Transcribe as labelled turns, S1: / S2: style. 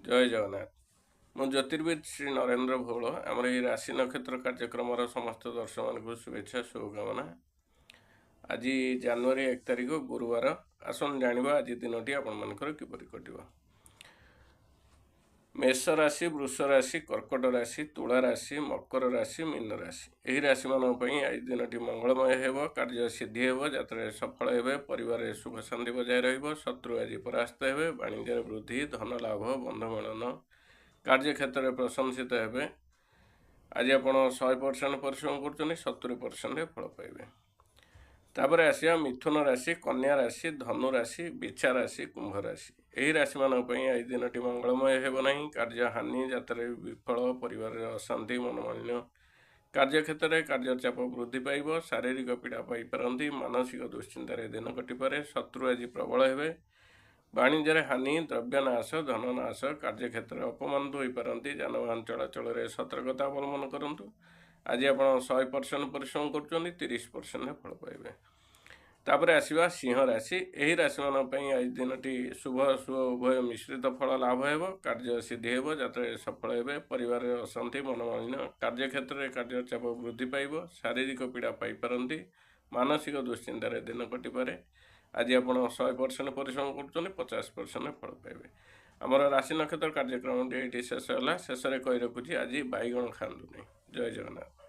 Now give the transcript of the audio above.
S1: ଜୟ ଜଗନ୍ନାଥ। ମୁଁ ଜ୍ୟୋତିର୍ବିଦ ଶ୍ରୀ ନରେନ୍ଦ୍ର ଭୋଳ। ଆମର ଏହି ରାଶି ନକ୍ଷତ୍ର କାର୍ଯ୍ୟକ୍ରମର ସମସ୍ତ ଦର୍ଶକମାନଙ୍କୁ ଶୁଭେଚ୍ଛା, ଶୁଭକାମନା। ଆଜି ଜାନୁଆରୀ 1 ତାରିଖ, ଗୁରୁବାର। ଆସନ୍ତୁ ଜାଣିବା ଆଜି ଦିନଟି ଆପଣମାନଙ୍କର କିପରି କଟିବ। ମେଷ ରାଶି, ବୃଷ ରାଶି, କର୍କଟ ରାଶି, ତୁଳା ରାଶି, ମକର ରାଶି, ମୀନ ରାଶି, ଏହି ରାଶିମାନଙ୍କ ପାଇଁ ଆଜି ଦିନଟି ମଙ୍ଗଳମୟ ହେବ। କାର୍ଯ୍ୟ ସିଦ୍ଧି ହେବ, ଯାତ୍ରାରେ ସଫଳ ହେବେ, ପରିବାରରେ ସୁଖ ଶାନ୍ତି ବଜାୟ ରହିବ, ଶତ୍ରୁ ଆଜି ପରାସ୍ତ ହେବେ, ବାଣିଜ୍ୟରେ ବୃଦ୍ଧି, ଧନ ଲାଭ, ବନ୍ଧୁ ମିଳନ, କାର୍ଯ୍ୟକ୍ଷେତ୍ରରେ ପ୍ରଶଂସିତ ହେବେ। ଆଜି ଆପଣ 100% ପରିଶ୍ରମ କରୁଛନ୍ତି, 70% ଫଳ ପାଇବେ। ତାପରେ ଆସିବା ମିଥୁନ ରାଶି, କନ୍ୟା ରାଶି, ଧନୁ ରାଶି, ବିଛା ରାଶି, କୁମ୍ଭ ରାଶି। ଏହି ରାଶିମାନଙ୍କ ପାଇଁ ଆଜି ଦିନଟି ମଙ୍ଗଳମୟ ହେବ ନାହିଁ। କାର୍ଯ୍ୟ ହାନି, ଯାତ୍ରାରେ ବିଫଳ, ପରିବାରରେ ଅଶାନ୍ତି, ମନୋମାଳିନ୍ୟ, କାର୍ଯ୍ୟକ୍ଷେତ୍ରରେ କାର୍ଯ୍ୟଚାପ ବୃଦ୍ଧି ପାଇବ, ଶାରୀରିକ ପୀଡ଼ା ପାଇପାରନ୍ତି, ମାନସିକ ଦୁଶ୍ଚିନ୍ତାରେ ଦିନ କଟିପାରେ, ଶତ୍ରୁ ଆଜି ପ୍ରବଳ ହେବେ, ବାଣିଜ୍ୟରେ ହାନି, ଦ୍ରବ୍ୟନାଶ, ଧନନାଶ, କାର୍ଯ୍ୟକ୍ଷେତ୍ରରେ ଅପମାନିତ ହୋଇପାରନ୍ତି। ଯାନବାହନ ଚଳାଚଳରେ ସତର୍କତା ଅବଲମ୍ବନ କରନ୍ତୁ। ଆଜି ଆପଣ 100% ପରିଶ୍ରମ କରୁଛନ୍ତି, 30% ଫଳ ପାଇବେ। ତାପରେ ଆସିବା ସିଂହ ରାଶି। ଏହି ରାଶିମାନଙ୍କ ପାଇଁ ଆଜି ଦିନଟି ଶୁଭ ଅଶୁଭ ଉଭୟ ମିଶ୍ରିତ ଫଳ ଲାଭ ହେବ। କାର୍ଯ୍ୟ ସିଦ୍ଧି ହେବ, ଯାତ୍ରାରେ ସଫଳ ହେବେ, ପରିବାରରେ ଅଶାନ୍ତି, ମନୋମାଳିନ୍ୟ, କାର୍ଯ୍ୟକ୍ଷେତ୍ରରେ କାର୍ଯ୍ୟଚାପ ବୃଦ୍ଧି ପାଇବ, ଶାରୀରିକ ପୀଡ଼ା ପାଇପାରନ୍ତି, ମାନସିକ ଦୁଶ୍ଚିନ୍ତାରେ ଦିନ କଟିପାରେ। ଆଜି ଆପଣ 100% ପରିଶ୍ରମ କରୁଛନ୍ତି, 50% ଫଳ ପାଇବେ। ଆମର ରାଶି ନକ୍ଷତ୍ର କାର୍ଯ୍ୟକ୍ରମଟି ଏଇଠି ଶେଷ ହେଲା। ଶେଷରେ କହି ରଖୁଛି, ଆଜି ବାଇଗଣ ଖାଆନ୍ତୁ ନାହିଁ। ଜୟ ଜଗନ୍ନାଥ।